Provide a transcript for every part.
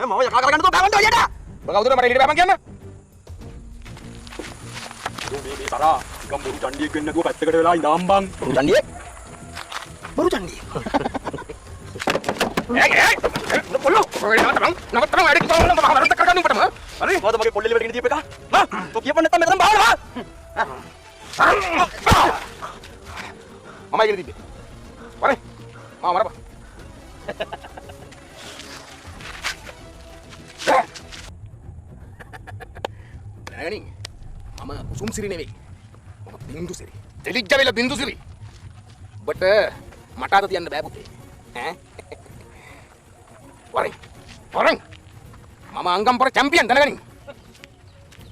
මම යකා කරගන්න තෝ බෑවන්ට ඔයියට. ඔබ කවුද මට එළියට බෑපන් කියන්න? මේ මේ තරා නිකන් බොරු චණ්ඩියෙක් වෙන්න නැතුව පැත්තකට වෙලා ඉඳන් බං. බොරු චණ්ඩියෙක්? බොරු චණ්ඩියෙක්. ඒයි ඒයි පොල්ලෝ ඔය නවත්තපන් නවත්තපන් වැඩ කරන්න මම වැරද්ද කරගන්න උඹටම. හරි මොකද මගේ පොල්ලෙලි වැඩ ගෙන දීප එක? හා තෝ කියපන් නැත්තම් මෙතනම බහනවා. මමයි ගෙන තිබ්බේ. වරේ මාව මරපන්. දැනගනින් මම කුසුම් සිරි නෙවෙයි. මම බින්දු සිරි. දෙලිජ්ජ වෙලා බින්දු සිරි. ඔබට මට අත තියන්න බෑ පුතේ. ඈ වරෙන් වරෙන් මම අංගම්පොර චැම්පියන් දැනගනින්.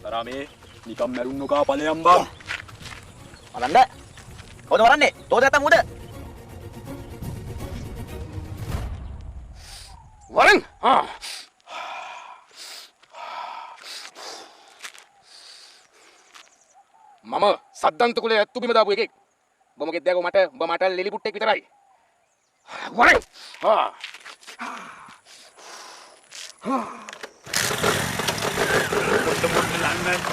තරා මේ නිකම් මැරුන් නොකා ඵලයන් බං. බලන්න කවුද මරන්නේ? තෝද නැත්තම් ඌද? වරෙන් ආ මම සද්දන්ත කුලේ ඇත්තු බිම දාපු එකෙක්. උඹ මොකෙද දැකෝ මට? උඹ මට ලිලි පුට්ටෙක් විතරයි. වරෙන් ආ පොඩ පොඩ ලන්නේ නැද්ද?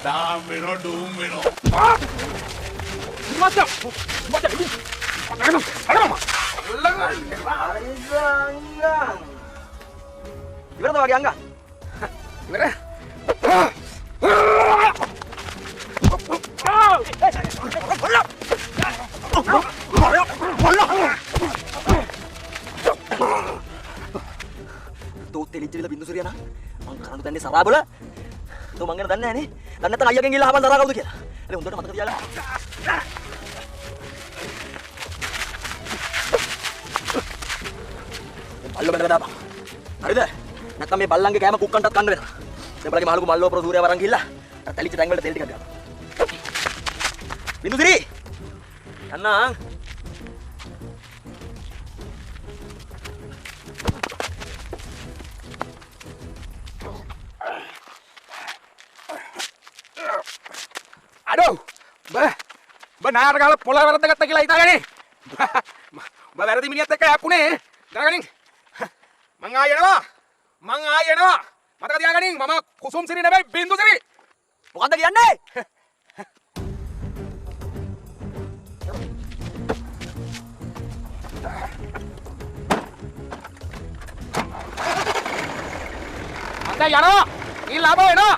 දාම් වෙනවා ඩූම් වෙනවා. මචං මචං අර ඉවරද වගේ අංගා? ඉවර. තෝ තෙලිච්ච විල බින්දු සිරියා නා මං කරන්න දන්නේ සරා බොල. තෝ මං ගැන දන්නේ නැහැ නේ. දන්නේ නැත්නම් අයියාගෙන් ගිහලා අහපන් සරා කවුද කියලා. අනේ හොඳට මතක තියාගන්න. බල්ලෝ බැලලා දාපන්. හරිද? නැත්නම් මේ බල්ලන්ගේ කෑම කුක්කන්ටත් කන්න වෙනවා. දැන් බලගේ මහලුකු මල්ලෝ ප්‍රෝ සූර්යා වරන් ගිහිල්ලා අර තැලිච්ච තැන් වලට තෙල් ටිකක් ගන්න. බින්දු සිරි යන්නම්. අඩෝ බ නාර ගහලා පොළ වැරද්ද ගත්තා කියලා හිතාගන්නේ. උඹ වැරදි මිනිහත් එක්ක යප්පුනේ. දැනගනින්. මං ආයෙ එනවා. මං ආයෙ එනවා. මතක තියාගනින් මම කුසුම් සිරි නෙවෙයි බින්දු සිරි. මොකද්ද කියන්නේ? මං දැන් යනවා. ගිහිල්ලා ආපහු එනවා.